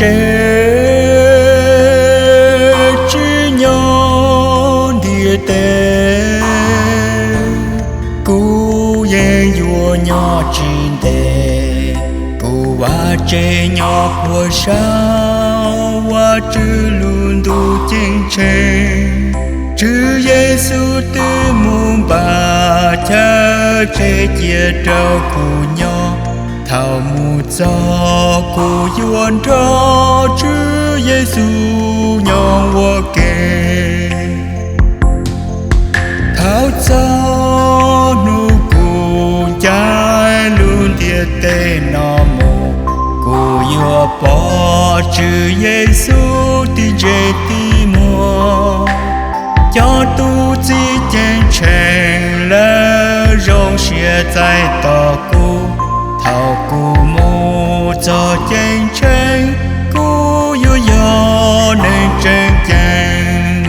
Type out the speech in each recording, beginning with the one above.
Tseg tsim nyog ntiaj teb, kuv yeej yuav nyob tsis ntev. Kuv vaj tsev nyob puag saum Vajtswv lub ntuj ceeb tsheej. Tswv Yexus twb mus npaj chaw tsev cia rau kuv nyob. Thaum mus txog kuv yuav nrog Tswv Yexus nyob ua ke. Thaum txog hnub kuv ncaim lub ntiaj teb no mus, kuv yuav pom Tswv Yexus tib ntsej tib muag. Cov tub txib ceeb tsheej lawv zoo siab txais tos kuv. Thaum kuv mus txog ceeb tsheej, kuv yuav yog neeg tseem ceeb.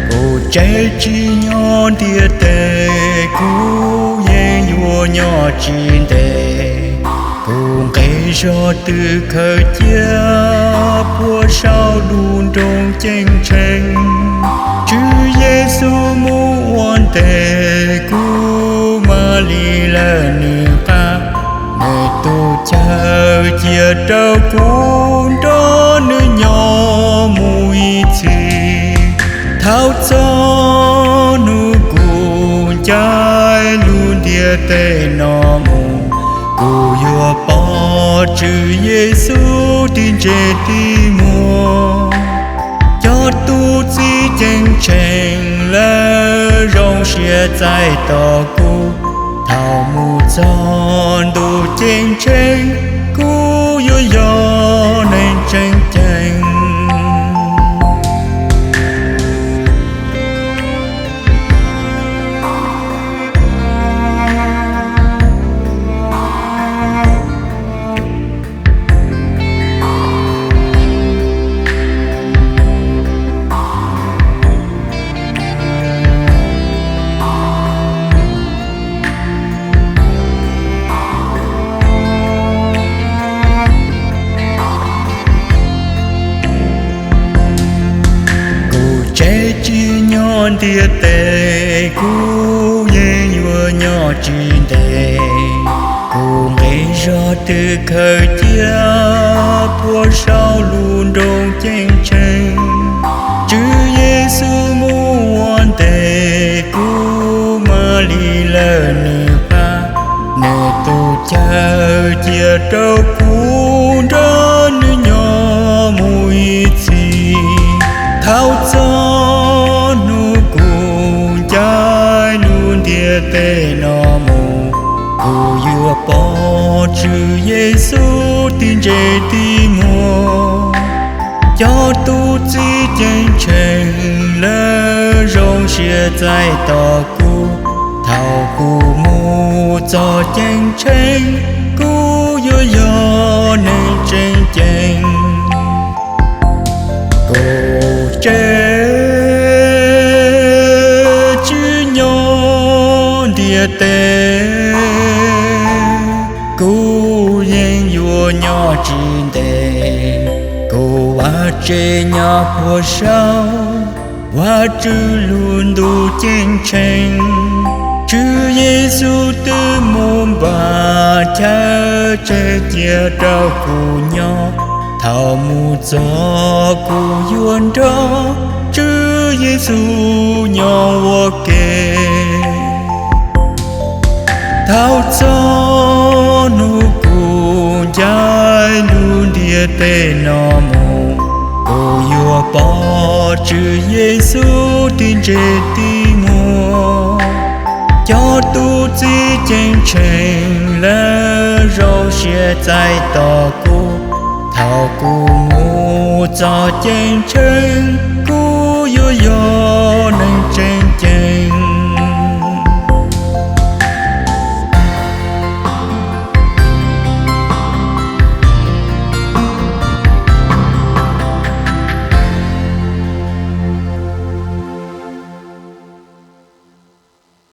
Kuv tseg tsim nyog ntiaj teb, kuv yeej yuav nyob tsis ntev. Kuv nqis zog twb khaws cia puag saum lub nroog ceeb tsheej. Tswv Yexus mus ua ntej, kuv mam li lawv nws qab. Nws tus chaw cia rau kuv nrog nws nyob mus ib txhis. Thaum txog hnub kuv ncaim lub ntiaj teb no mus, kuv yuav pom Tswv Yexus tib ntsej tib muag. Cov tub txib ceeb tsheej lawv zoo siab txais tos kuv. Thaum mus txog ntuj ceeb tsheej, kuv yuav yog neeg tseem ceeb. Kuv tseg tsim nyog ntiaj teb, kuv yeej yuav nyob tsis ntev. Kuv nqis zog twb khaws cia puag saum lub nroog ceeb tsheej. Tswv Yexus mus ua ntej, kuv mam li lawv nws qab. Nws tus chaw cia rau kuv nrog nws nyob mus ib txhis. Thaum txog hnub kuv ncaim lub ntiaj teb no mus, kuv yuav pom Tswv Yexus tib ntsej tib muag. Cov tub txib ceeb tsheej lawv zoo siab txais tos kuv. Thaum kuv mus txog ceeb tsheej, kuv yuav yog neeg tseem ceeb. Kuv tseg tsim nyog ntiaj teb, kuv yeej yuav nyob tsis ntev. Kuv vaj tsev nyob puag saum Vajtswv lub ntuj ceeb tsheej. Tswv Yexus twb mus npaj chaw tsev cia rau kuv nyob. Thaum mus txog kuv yuav nrog Tswv Yexus nyob ua ke. Thaum txog hnub kuv ncaim lub ntiaj teb no mus, kuv yuav pom Tswv Yexus tib ntsej tib muag. Cov tub txib ceeb tsheej lawv zoo siab txais tos kuv. Thaum kuv mus txog ceeb tsheej, kuv yuav yog